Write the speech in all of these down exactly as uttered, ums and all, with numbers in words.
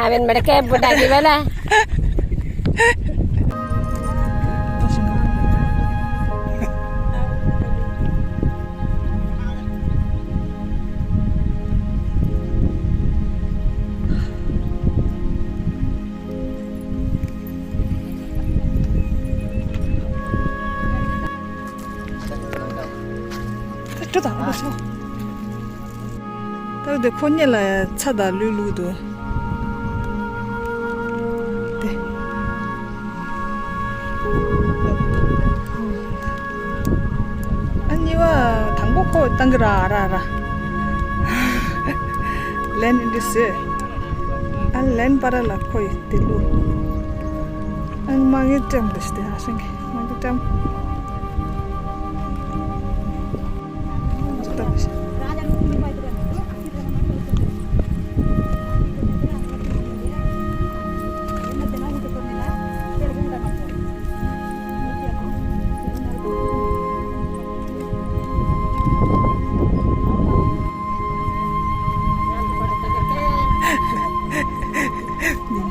Awen mereka budak di mana? ད་དེ་ཁོ་གཉིས་ལ་ཚྭ་དང་ལུད་བླུགས་འདུག་དེ། ཨ་གཉིས་པ་དང་པོ་ཁོ་བཏང་གི་ར་ར་ར། ལན་འདི་ཟེར། ཨ་ལན་པ་ར་ལ་ཁོ་ཡི་དེ་བླུགས། ཨ་མ་གི་ཏྲམ་འདི་ཞིག་དེ་ཨ་ཤང་གི་མ་གི་ཏྲམ། སྙིང་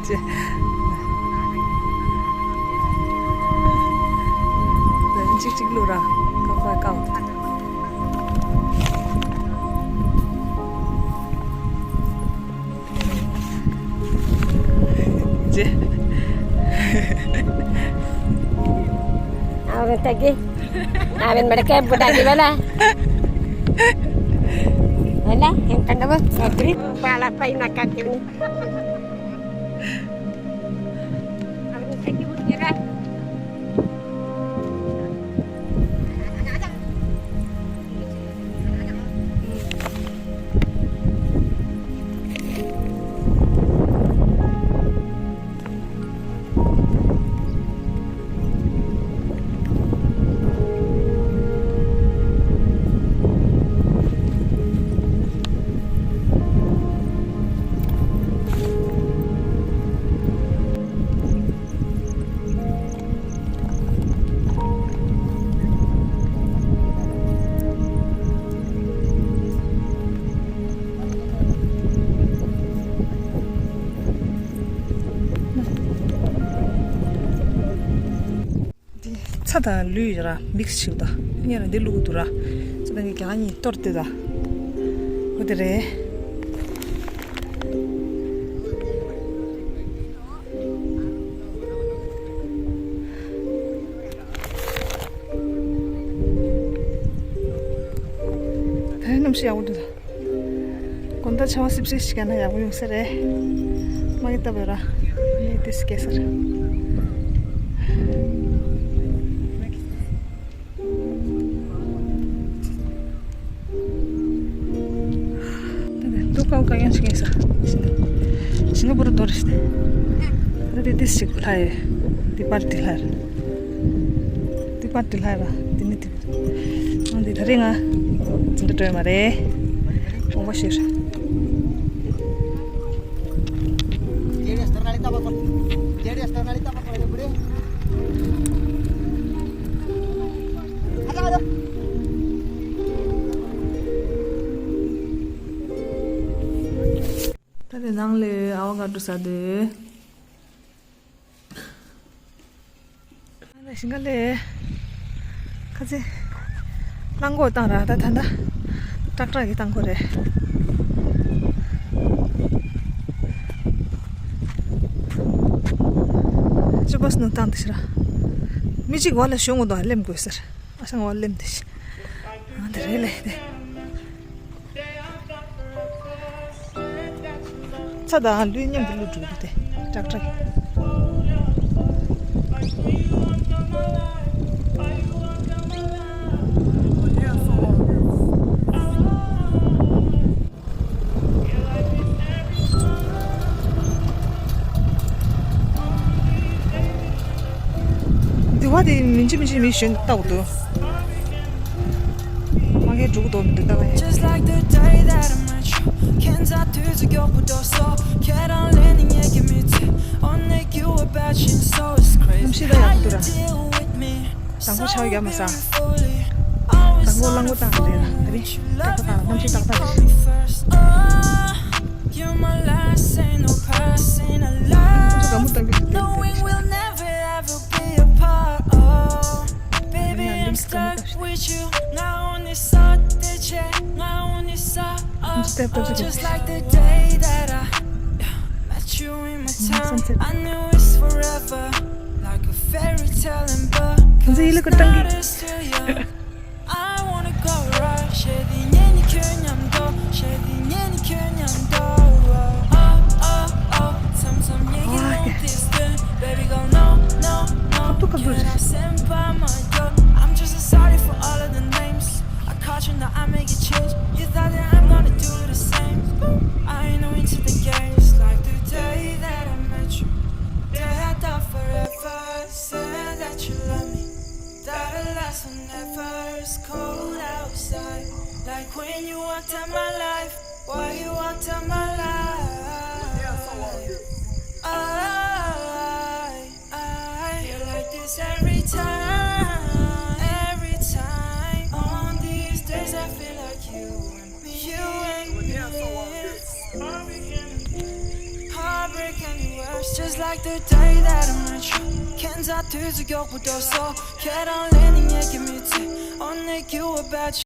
རྗེ། གཅིག་གཅིག་བླུགས་ར། ཁ་ཁ་བཀང་། རྗེ། Awen tagi. Awen mereka budak di mana? Mana? Yang kan apa? Negeri. Pala pa ina katim. Awen tagi budak. འདི་ཚྭ་དང་ལུད་ར་མིག་སི་བྱེད་དོ། ངས་ར་འདི་བླུགས་འདུག་ར། ཚྭ་དང་གི་གྱང་གཉིས་གཏོར་ཏེ་དོ། ཁོ་དེ་རེད། ད་གནམ་གཤིས་ཡག་པོ་འདུག་དགོང་དག་ཆར་པ་སིབ་སིབ་ཞིག་བརྒྱབ་ན་ཡག་པོ་ཡོང་ས་རེད། མ་གི་ལྟ་བུ་ར། ངས་དེ་སྐྱེ་ས་རེད། ད་ནི་ཏོག་ཀའོ་ཀ་ཡང་ཞིག་ཡིན་ས། ཞིང་ཁ་བོར་དོར་ཞིག་ད་དེ་དེ་ཞིག་ལྷ་ཡོད། དེ་པར་དེ་ལྷ་རེད། དེ་པར་དེ་ལྷ་ར། དེ་ནི་དེ། ཨང་དེ་ད་རེས་ང་འཛིན་གྲྭ་སྤྲོད་མ་རེད། དགོངས་པ་བཞེས། ད་དེ་ནང་ལས་ཨ་བ་ག་འགྲོ་ས་དེ། ཞིང་ཁ་ལས་ཁ་ཚེ་རླངས་འཁོར་བཏང་ར། ད་ད་ད་ཀྲག་ཀྲག་གི་རླངས་འཁོར་རེད། ཅོ་བ་སྣུ་བཏང་དེ་ཤི་ར། མི་གཅིག་འོག་ལ་ཞོན་དགོས་དོ། སླེབས་དགོས་ཟེར། ཨ་ཞང་འོག་སླེབས་དེ་ཤི། ཨ་དེ་རེད་ལས་དེ། ཚྭ་དང་ལུད་མཉམ་དུ་བླུགས་འགྲོ་གི་དེ་ཀྲག་ཀྲག་དེ་བ་དེ་མི་འཇི་མི་འཇི་མི་གཞོན་ལྟ་བུ་འདུག་མ་གིའི་འབྲུག་རྡོ་མི་འདུག་ལྟ་བ་ཡིན། གནམ་གཤིས་ད་ཡག་པོ་འདུག་ར། དང་པོ་ཆར་པ་བརྒྱབ་མ་སོང་། དང་པོ་རླངས་འཁོར་བཏང་རེད་ར། ད་རིང་ཏག་ཏག་ཏག་གནམ་གཤིས་ཏག་ཏག་རེད། Just like the day that I, yeah, met you in my town. I knew it's forever, like a fairy tale in book. Cause it's not as to you. I wanna go right. ཞེ་དེ་ཉན་ནི་ཁྱོད་མཉམ་དུ། ཞེ་དེ་ཉན་ནི་ཁྱོད་མཉམ་དུ། Oh, oh, oh. མཚམས་མཚམས་ཉན་གྱི་ལོང་དེ་སྟོན། Baby girl, no, no, no. ཁྱོད་ལ་སེམས་པ་མ་སྐྱོ། I'm just sorry for all of the names I called you, now I make a change. You thought that I'm gonna do the same. I know into the games like the day that I met you. Day I thought forever, said that you love me. That will last forever. It's cold outside. Like when you walked out my life. Why you walked out my life? I, I feel like this every time, every time. On these days I feel like you and me, you and me. Heartbreak and worse, just like the day that I met you. ཁྱེད་ཚོ་དུས་ཚོད་མགྱོགས་པོ་འགྲོ་སོང་། ཁྱེད་རང་ལས་ནི་ངས་ཀྱི་མི་ཚེ། Only you about you.